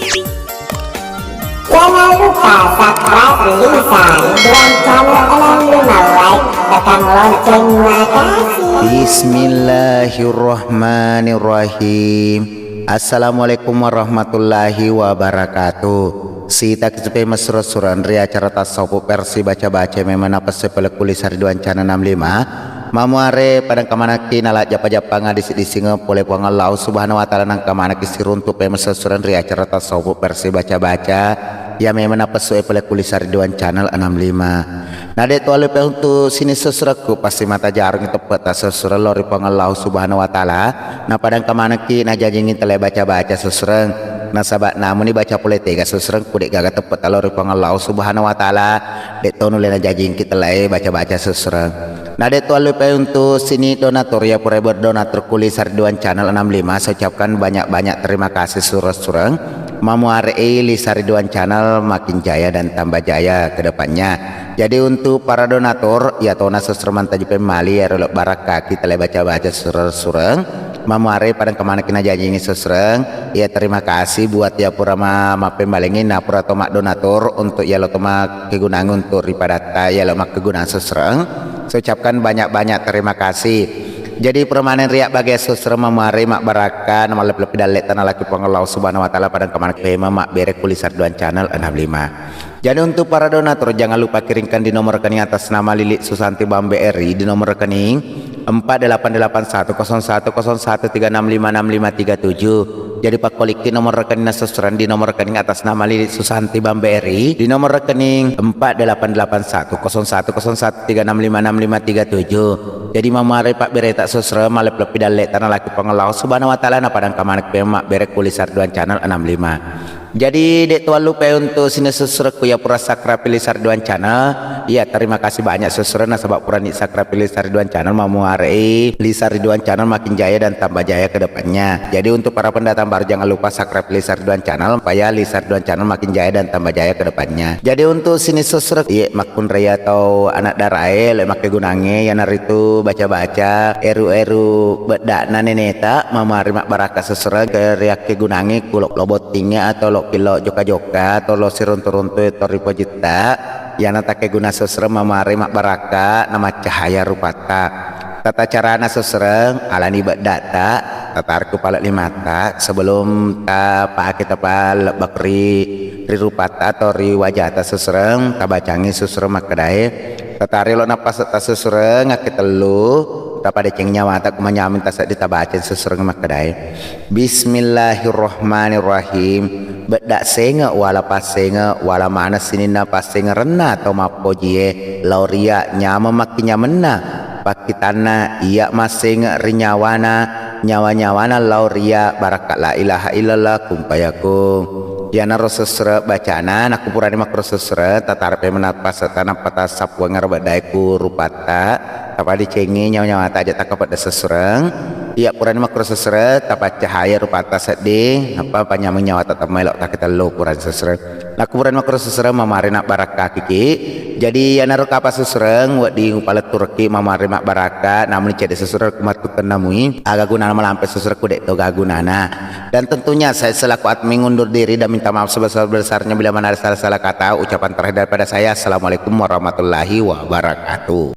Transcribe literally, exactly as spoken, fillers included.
Jangan lupa subscribe Lisa Ridwan Channel enam lima, like, tekan lonceng. Makasih. Bismillahirrahmanirrahim. Assalamualaikum warahmatullahi wabarakatuh. Sitaki supaya messureng-sureng ri acara tasawuf versi baca-baca memang napessai pole ku Lisa Ridwan Channel enam lima. Mamuare padang kamanaki nala jappa-jappang adisi-disingeng pole Puang Allah Subhanahu wa Ta'ala, nangka manaki siruntu pemessureng ri acara tasawuf versi baca-baca. Iya memang napessu e pole ku Lisa Ridwan Channel enam lima. Na de' to allupai untuk sining sessurekku, pasti mata jarung teppe' tasessureng lao ri Puang Allah Subhanahu wa Ta'ala. Na padang kamanaki najajingi tele baca-baca sessureng. Nasaba' namuni baca pole tega sessureng ku de' gaga teppe' talo ri Puang Allah Subhanahu wa Ta'ala, de' to nulle najajingki tele baca-baca sessureng. Na de' to allupai untuk sining donatur iya pura berdonatur ku Lisa Ridwan Channel enam lima, saya ucapkan banyak-banyak terima kasih sureng-sureng. Mamuare i Lisa Ridwan Channel makin jaya dan tambah jaya ke depannya. Jadi untuk para donatur, iya tona sessureng mantaji pemmali, ero lo barakaki tele baca-baca sureng-sureng. Mamuare padang kamanaki najajingi sessureng. Iya, terima kasih buat iya pura ma-, mappembalengi na pura to maddonatur untuk iya lo to makkegunang untuk ri padatta iya lo makkegunang sessureng. Saya ucapkan banyak-banyak terima kasih. Jadi pura maneng ria bagi sessureng mamuare mabbarakka na malleppi-leppi dalle'ta nalaki Puang Allah Subhanahu wa Ta'ala padang kamanaki pema mabbere ku Lisa Ridwan Channel enam lima. Jadi untuk para donatur, jangan lupa kirimkan di nomor rekening atas nama Lilik Susanti Bambe Eri, di nomor rekening empat delapan delapan satu kosong satu kosong satu tiga enam lima enam lima tiga tujuh. Jadi pakkolikki nomor rekening sessureng di nomor rekening atas nama Lilik Susanti Bambe Eri, di nomor rekening empat delapan delapan satu kosong satu kosong satu tiga enam lima enam lima tiga tujuh. Jadi mamuare pabbereta sessureng malleppi-leppi dalle'ta nalaki Puang Allah Subhanahu wa Ta'ala na padang kamanaki pema mabbere ku Lisa Ridwan Channel enam lima. Jadi, de' to allupai untuk sining sessurekku iya pura subscribe Lisa Ridwan Channel. Iya, terima kasih banyak sessureng nasaba' purani subscribe Lisa Ridwan Channel, mamuare i Lisa Ridwan Channel makin jaya dan tambah jaya ke depannya. Jadi, untuk para pendatang baru jangan lupa subscribe Lisa Ridwan Channel supaya Lisa Ridwan Channel makin jaya dan tambah jaya ke depannya. Jadi, untuk sining sessurek, iya, makkunrai atau anak darae, lo makkegunangnge, iyanaritu baca-baca, eru-eru bedda'na neneta, mamuare mabbarakka sessureng ke riakkegunangngi ku lo-, lo bottingnge atau lo pillo jokka-jokka atau lo siruntu-runtu to ri pojitta, iyana takkeguna sessureng mamuare mabbarakka na maccahaya rupatta. Tata carana sessureng, alani bedda'ta, tatarekku pale limatta, sebelum tapake tapallebbak ri, ri rupatta atau ri wajata sessureng, tabacangngi sessureng makkedae, tatari lo nappasetta sessureng akkatellu, tapadeceng nyawata ku manyameng taseddi, tabaceng sessureng makkedae, Bismillahirrahmanirrahim. Bedda senge wala passenge, wala maneng sininna passengerenna tau mappojie lao ria nyameng makkinyamenna. Pakkitanna iya massenge ri nyawana, nyawa-nyawana lao ria barakka la ilaha illallah kun fayakun. Iyanaro sessureng bacana, nakko purani makkoro sessureng, tatarepe menappa setta nappa tassappuangero beddae ku rupatta, tapadecengi nyawa-nyawata aja takkapedde sessureng. Iya purani makkoro sessureng, tapaccahaya rupatta sedding, nappa panyameng nyawata temmaelo takkatellu purani sessureng. Nakko purani makkoro sessureng, mamare nabbarakkakiki. Jadi, iyanaro kapang sessureng wedding upaletturekki mamare mabbarakka, namuni cedde sessureng ku mattukkennamui, aga gunana malampe sessureng ku de to gaga gunana. Dan tentunya saya selaku admin undur diri dan minta maaf sebesar-besarnya bila mana ada salah-salah kata, ucapan terakhir daripada saya. Assalamualaikum warahmatullahi wabarakatuh.